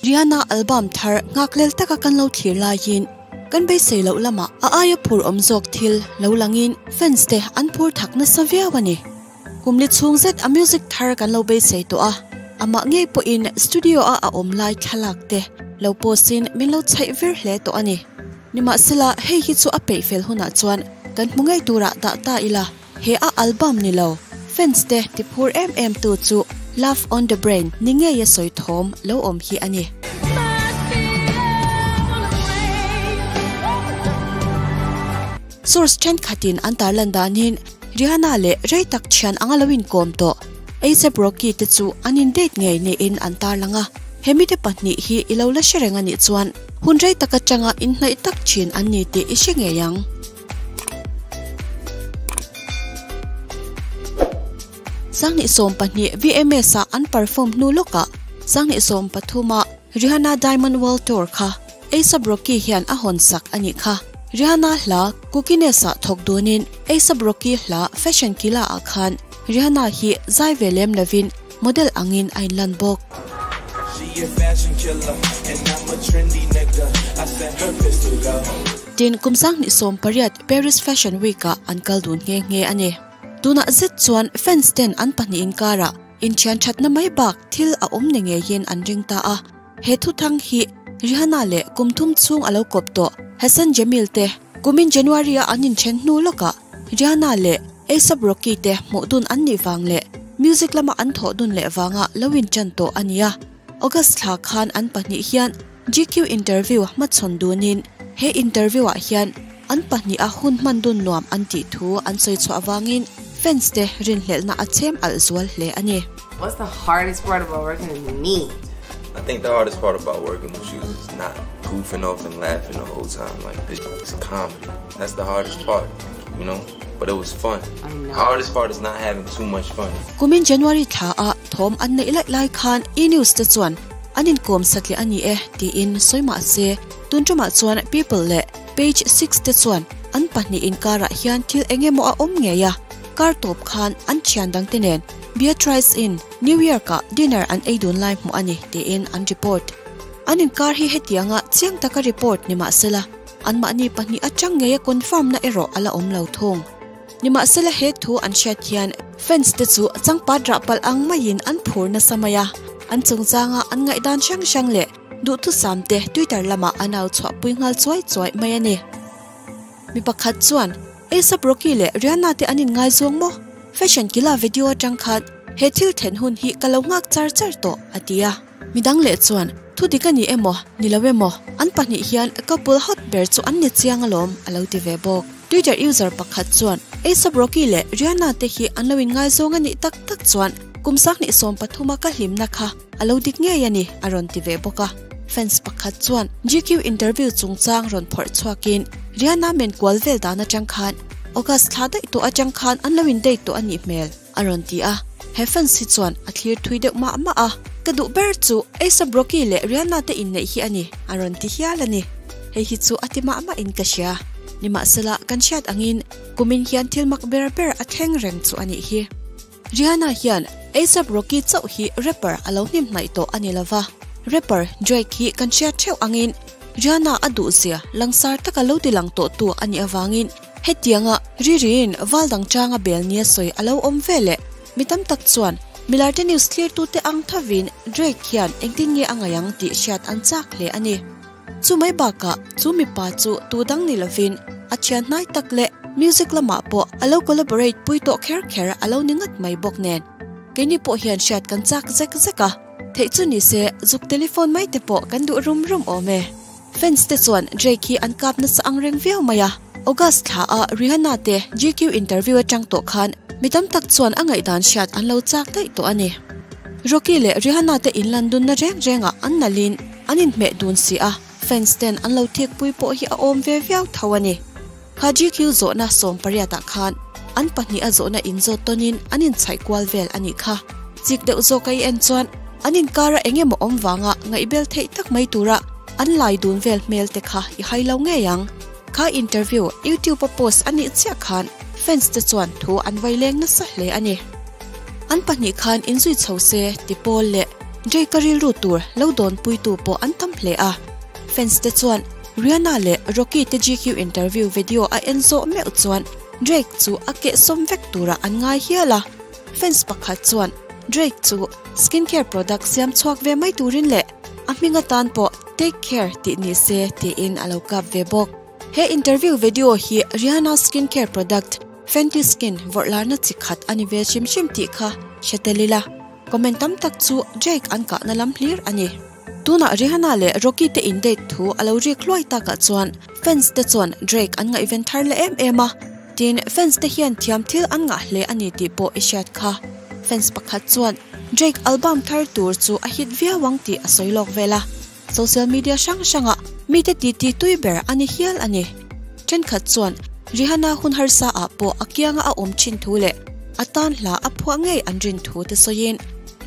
Rihanna album thar nghaklel taka kan lo thlir laiin kan beisei loh lamah a aia phur awm zawk thil lo langin fans te an phur thak nasa viau a ni. Kum li chhung zet a music thar kan lo beisei tawh a, amah ngei pawhin studio a a awm lai thlalak te lo post in min lo chhaih vir hle tawh a ni. Nimahsela hei hi chu a peih fel hunah chuan kan hmu ngei turah dah ta ila. He a album ni lo, fans te ti phur em em tu chu Love on the Brain ni ngei a sawi thawm lo awm hi a ni. Source thenkhatin an tarlan danin Rihanna leh rei tak thian anga lo inkawm tawh A$AP Rocky te chu an in date ngei niin an tarlang a. He mite pahnih hi i lo la hre reng a nih chuan hun rei tak atanga inhnaih tak thin an ni tih i hre ngei ang. 2012 VMAs ah an perform hnu lawkah 2013 ah Rihanna Diamond World Tour kha A$AP Rocky hian a hawn sak a nih kha. Rihanna hla Cookiness ah thawk dunin A$AP Rocky hla Fashion Killa ah khan Rihanna hi zai ve lem lovin model angin a inlan bawk. Tin, kum 2018 Paris Fashion Week-ah an kal dun nghe nghe a ni. Tunah zet chuan fans ten an pahnih inkarah inthian thatna mai bak thil a awm ni ngeiin an ring ta a. He thuthang hi Rihanna leh kum thum chhung a lo kawp tawh Hassan Jameel te kumin January-a an inthen hnu lawkah Rihanna leh A$AP Rocky te hmuh dun an nih vang leh music lama an thawh dun leh vanga lo inṭan tawh a ni a. August thla khan an pahnih hian GQ interview hmachhawn dunin he interview ah hian an pahnih a hun hman dun nuam an tih thu an sawi chhuah avangin fans te rinhlelhna a chhem alh zual hle a ni. What's the hardest part about working with me? I think the hardest part about working with you is not goofing off and laughing the whole time. Like this is comedy. That's the hardest part, you know. But it was fun. I know. Hardest part is not having too much fun. Kumin January thla ah thawm an neih laih lai khan E-News te chuan an inkawm satliah a ni e tiin sawi mah se, tun tumah chuan People leh Page Six te chuan an pahnih inkarah hian thil eng emaw a awm ngei a, kar tawp khan an thian dangte nen Beatrice in New York ah dinner an ei dun lai hmuh a ni tiin an report. An inkar hi hetianga chiang taka report ni mahsela anmahni pahnih atang ngeia confirm na erawh a la awm lo thung. Nimahsela he thu an hriat hian fans te chu changpat rah palh ang maiin an phur nasa mai a, an chungchanga an ngaihdan hrang hrang leh duhthusam te Twitter lamah an au chhuahpui nghal chuai chuai mai a ni. Mi pakhat chuan A$AP Rocky leh Rihanna te an inngaizawng maw? Fashion kila video atang khan he thil then hun hi ka lo nghak char char tawh, a ti a. Midang leh chuan thu dik a ni emaw, ni lo emaw, an pahnih hian couple hot ber chu an ni chiang alawm, a lo ti ve bawk. Twitter user pakhat chuan A$AP Rocky leh Rihanna te hi an lo inngaizawng a nih tak tak chuan kum 2013 a ka hlimna kha a lo dik ngei a ni, a rawn ti ve bawk a. Fans pakhat chuan GQ interview chungchang rawn phawrh chhuakin Rihanna men kual vel dan atang khan August thla daih tawh atang khan an lo in date tawh a nih hmel, a rawn ti a. He fans hi chuan a thlir thui deuh mah mah a, ka duh ber chu A$AP Rocky leh Rihanna te inneih hi a ni, a rawn ti hial a ni. Hei hi chu a ti mah mah in ka hria. Nimahsela, kan hriat angin kumin hian thil mak ber ber a thleng reng chu a nih hi. Rihanna hian A$AP Rocky chauh hi rapper a lo hnim hnaih tawh a ni lova, rapper Drake hi kan hriat theuh angin Rihanna a duhzia langsar taka lo ti lang tawhtu a nih avangin hetianga Ririin val dang changa bel nia sawi a lo awm ve leh mi tam tak chuan milarte news thlirtute ang thovin Drake hian engtin nge a ngaih ang tih hriat an chak hle a ni. Chu mai bakah chu mipa chu tu dang ni lovin a thian hnai tak leh music lamah pawh a lo collaborate pui tawh kher kher a lo ni ngat mai bawk nen. Keini pawh hian hriat kan chak zek zek a, theih chu ni se zuk telephone mai te pawh kan duh rum rum awm e. Fans te chuan Drake hi an kap nasa ang reng viau mai a, August thla a Rihanna te GQ interview atang tawh khan mi tam tak chuan a ngaihdan hriat an lo chak daih tawh a ni. Rocky leh Rihanna te inlan dunna reng rengah an nalhin an inhmeh dun si a, fans ten an lo thikpui pawh hi a awm ve viau tho a ni. Kha GQ zawhna 18 ah khan an pahnih a zawhna inzawt tawnin an inchhaih kual vel a nih kha. Chik deuh zawk a i en chuan an inkara eng emaw awm vanga ngaihbel theih tak mai tura an lai dun vel hmel te kha i hai lo ngei ang. Kha interview YouTube a post a nih chiah khan fans te chuan thu an vai leng nasa hle a ni. An pahnih khan inzui chho se ti pawl leh. Drake-a rilru tur lo dawnpuitu pawh an tam hle a. Fans te chuan Rihanna leh Rocky te GQ interview video a en zawh meuh chuan Drake chu a kehsawm vek turah an ngai hial a. Fans pakhat chuan Drake chu skincare product siam chhuak ve mai turin leh a hming atan pawh Take Care tih ni se tiin a lo kap ve bawk. He interview video hi Rihanna skincare product Fenty Skin vawrh larna chi khat a ni ve hrim hrim tih kha hre tel ila. Comment tam tak chu Drake an kahna lam hlir a ni. Tunah Rihanna leh Rocky te in date thu a lo rik hluai takah chuan fans te chuan Drake an ngaihven thar leh em em a. Tin, fans te hian thiam thil an ngah hle a ni tih pawh i hriat kha. Fans pakhat chuan Drake album thar tur chu a hit viau ang tih a sawi lawk vel a. Social media hrang hrangah mite titi tui ber a ni hial a ni. Thenkhat chuan Rihanna hun harsa ah pawh a kianga a awm thin thu leh a tan hla a phuah ngei an rin thu te sawiin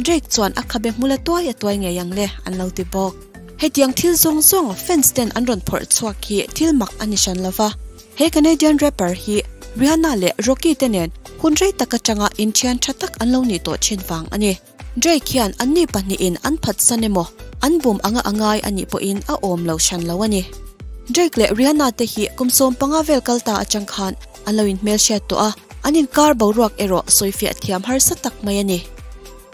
Drake chuan a khabe hmula tuai a tuai ngei ang le an lo ti bawk. Hetiang thil zawng zawng fans ten an rawn phawrh chhuak hi thil mak a ni hran lova. He Canadian rapper hi Rihanna leh Rocky te nen hun rei tak atanga inthian tha tak an lo nih tawh thin vang a ni. Drake hian anni pahnihin an phatsan emaw, an bum anga a ngai a nih pawhin a awm lo hran lo a ni. Drake leh Rihanna te hi kum 15 vel kal ta atang khan an lo inhmelhriat tawh a, an inkar boruak erawh sawifiah thiam harsa tak mai a ni.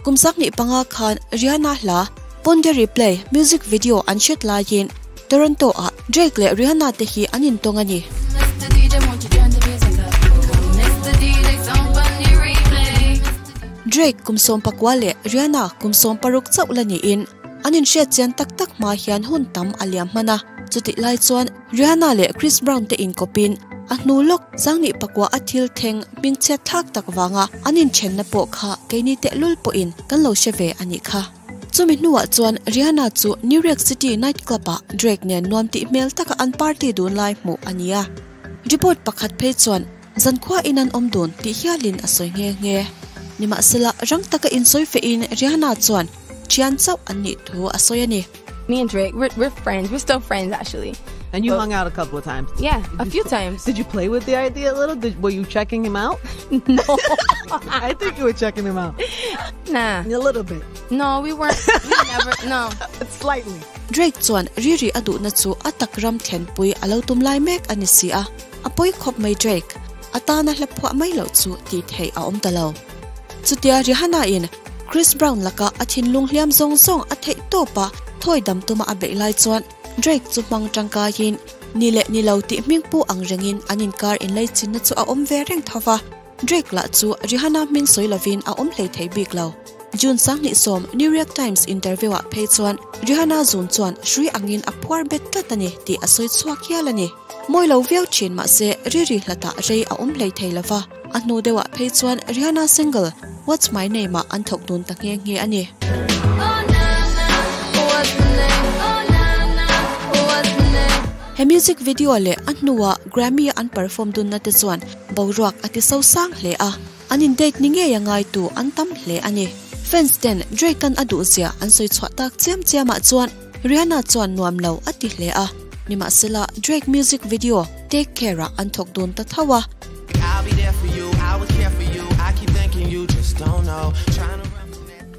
Kum 25 khan Rihanna hla Pon de Replay music video an hret laiin Toronto ah Drake leh Rihanna te hi an intawng a ni. Drake kum 19 leh Rihanna kum 16 chauh la niin an inhriat chian tak tak hma hian hun tam a liam hman a. Chutih lai chuan Rihanna leh Chris Brown te inkawpin a hnu lawk 29 a thil thleng hmingchhiat thlak tak vanga an inthenna pawh kha keini tehlul pawhin kan lo hre ve a nih kha. Chumi hnuah chuan Rihanna chu New York City night club ah Drake nen nuam tih hmel taka an party dun lai hmuh a ni a. Report pakhat phei chuan Zankhua in an awm dun tih hialin a sawi nghe nghe. Nimahsela, rang taka insawi fehin Rihanna chuan thian chauh an nih thu a sawi a ni. Me and Drake, we're, we're friends. We're still friends, actually. And you but, hung out a couple of times. Yeah, a few times. Did you play with the idea a little? Did, were you checking him out? No. I think you were checking him out. Nah. A little bit. No, we weren't. We never, no. Slightly. Drake chuan Riri a duhna chu a tak ram thlenpui a lo tum lai mek a ni si a. A pawi khawp mai Drake, a tana hla phuah mai loh chu tih theih a awm ta lo. Chutia Rihanna in Chris Brown laka a thinlung hliam zawng zawng a theih tawp a thawi dam tuma a beih lai chuan Drake chu hmang tangkaiin ni leh ni lo tih hming pu ang rengin an inkar inleichinna chu a awm ve reng tho va. Drake lah chu Rihanna hming sawi lovin a awm hlei thei bik lo. June 30 New York Times interview ah phei chuan Rihanna zun chuan hrui angin a phuar bet tlat a ni tih a sawi chhuak hial a ni. Mawi lo viau thin mahse Riri hlatah rei a awm hlei thei lova, a hnu deuhah phei chuan Rihanna single What's My Name ah an thawk dun ta nghe nghe a ni. He music video leh a hnua Grammy a an perform dunna te chuan boruak a ti so sang hle a, an in date ni ngei a ngaitu an tam hle a ni. Fans ten Drake an a duh zia an sawi chhuah tak chiam chiamah chuan Rihanna chuan nuam lo a ti hle a, nimahsela Drake music video Take Care ah an thawk dun ta tho a.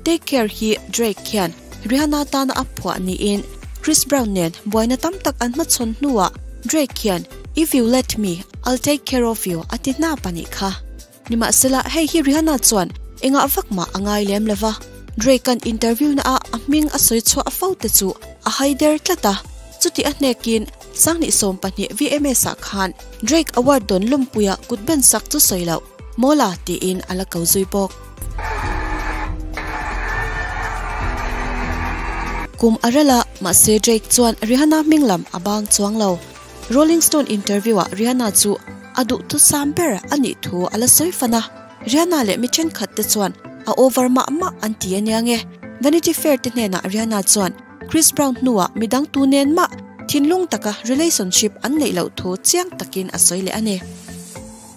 Take Care hi Drake hian Rihanna tana a phuah niin Chris Brown nen buaina tam tak an hmachhawn hnuah Drake hian If you let me, I'll take care of you a ti hnap a nih kha. Nimahsela hei hi Rihanna chuan engah vak mah a ngai lem lova, Drake an interview na ah a hming a sawi chhuah fo te chu a hai der tlat a, chuti a hnekin 2020 VMAs ah khan Drake award dawn lawmpuia kut ben sak chu sawi loh Mawla tiin a la ko zui bawk. Kum a rel a, mahse Drake chuan Rihanna hming lam a bang chuang lo. Rolling Stone interview ah Rihanna chu a duhthusam ber a nih thu a la sawi fan a, Rihanna leh mi thenkhat te chuan a over mah mah an ti a nia nge. Vanity Fair te hnenah Rihanna chuan Chris Brown hnuah midang tu nen mah thinlung taka relationship an neih loh thu chiang takin a sawi leh a ni.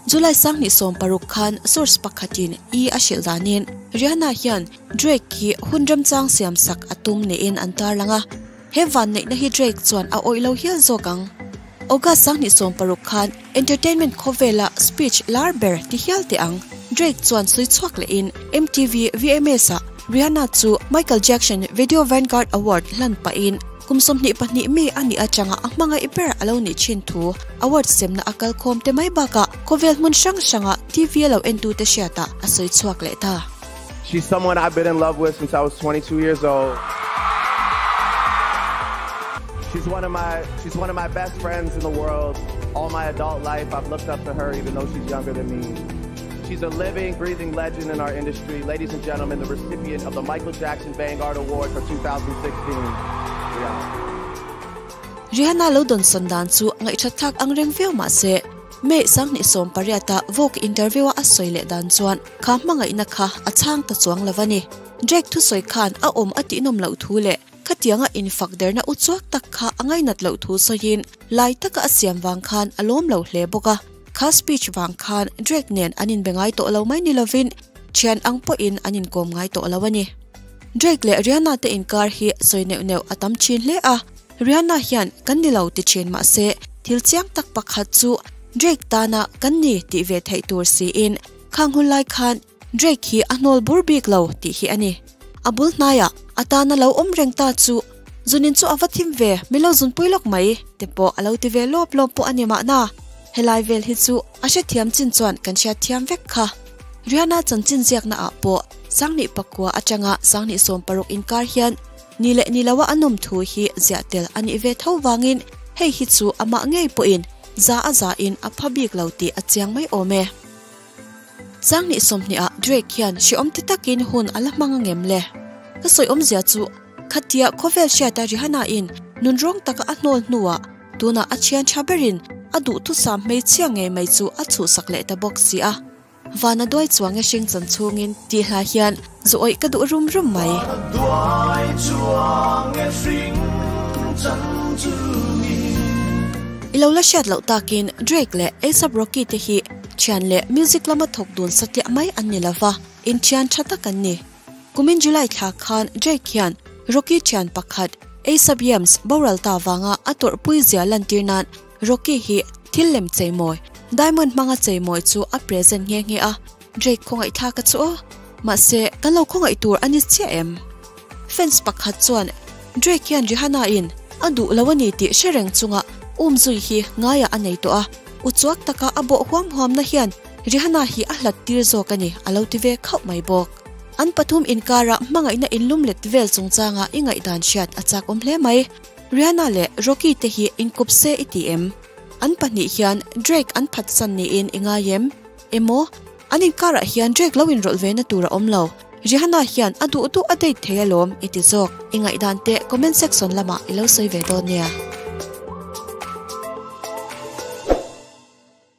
July 26 khan source pakhatin E a hrilh danin Rihanna hian Drake hi hun remchang siam sak a tum niin an tarlang a. He van neihna hi Drake chuan a awih lo hial zawk ang. August 26 khan entertainment khawvela speech lar ber ti hial teh ang. Drake chuan sawi chhuak lehin MTV VMAs ah. Rihanna chu Michael Jackson Video Vanguard Award hlan pahin kum 22 mi a nih atanga a hmangaih ber a lo nih thin thu award semna a kalkhawm te mai bakah khawvel hmun hrang hranga TV a lo entute hriatah a sawi chhuak leh ta. She's someone I've been in love with since I was 22 years old. She's one of my she's one of my best friends in the world. All my adult life I've looked up to her even though she's younger than me. She's a living, breathing legend in our industry. Ladies and gentlemen, the recipient of the Michael Jackson Vanguard Award for 2016. Rihanna. Rihanna lo dawnsawn dan chu ngaihthatthlak ang reng viau mah se, May 2018 a Vogue interview a a sawi leh dan chuan kha hmangaihna kha a chhang ta chuang lo a ni. Drake thusawi khan a awm a tihnawm loh thu leh Khatianga infak derna uchuak tak kha a ngainat loh thu sawiin lai taka a siam vang khan a lawm lo hle bawk a. Kha speech vang khan Drake nen an inbe ngai tawh lo mai ni lovin thian ang pawhin an inkawm ngai tawh lo a ni. Drake leh Rihanna te inkar hi sawi neuh neuh a tam thin hle a, Rihanna hian kan ni lo ti thin mah se thil chiang tak pakhat chu Drake tana kan ni tih ve theih tur siin khang hun lai khan Drake hi a hnawl bur bik lo tih hi a ni. A bul hnaiah a tana lo awm reng ta chu zunin chu a va thim ve, min lo zunpui lawk mai te pawh a lo ti ve lawp lawp pawh a ni mahna. Helai vel hi chu a hrethiam chin chuan kan hriatthiam vek kha. Rihanna chanchin ziakna ah pawh 2009 atanga 2016 inkar hian ni leh ni loa a nawm thu hi ziah tel a nih ve tho vangin hei hi chu amah ngei pawhin za a za in a pha bik lo tih a chiang mai awm e. 2020 ah Drake hian hreawm ti takin hun a la hmang angem le? Ka sawi awmzia chu khatia khawvel hriata Rihanna in nun rawng taka a hnawl hnuah tunah a thian tha berin a duhthusam hmeichhia ngei mai chu a chhuhsak leh ta bawk si a. Vana duai chuang e hring chan chhungin tih hla hian zu awih ka duh rum rum mai. Vana duai chuang e hring chan chungin. I lo la hriat loh takin Drake leh A$AP Rocky te hi thian leh music lama thawk dun satliah mai an ni lova, inthian tha tak an ni. Kumin July thla khan Drake hian Rocky thian pakhat A$AP Yams boral ta vanga a tawrhpui zia lantir nan Rocky hi thil lem cheimawi, diamond hmanga cheimawi chu a present nghe nghe a, Drake khawngaihthlak a chu aw. Mahse, kan lo khawngaih tur a ni chiah em? Fans pakhat chuan Drake hian Rihanna in a duh lo a ni tih hre reng chunga um zui hi ngaiah a nei tawh a, uchuak taka a bawh huam huamna hian Rihanna hi a hlat tir zawk a ni a lo ti ve khauh mai bawk. An pathum inkarah hmangaihna inlum let vel chungchanga i ngaihdan hriat a chak awm hle mai. Rihanna leh Rocky te hi inkawp se i ti em? An pahnih hian Drake an phatsan niin i ngai em? Emaw, an inkarah hian Drake lo inrawlh ve na tur a awm lo. Rihanna hian a duh duh a date thei alawm i ti zawk. I ngaihdan te comment section lamah i lo sawi ve dawn nia.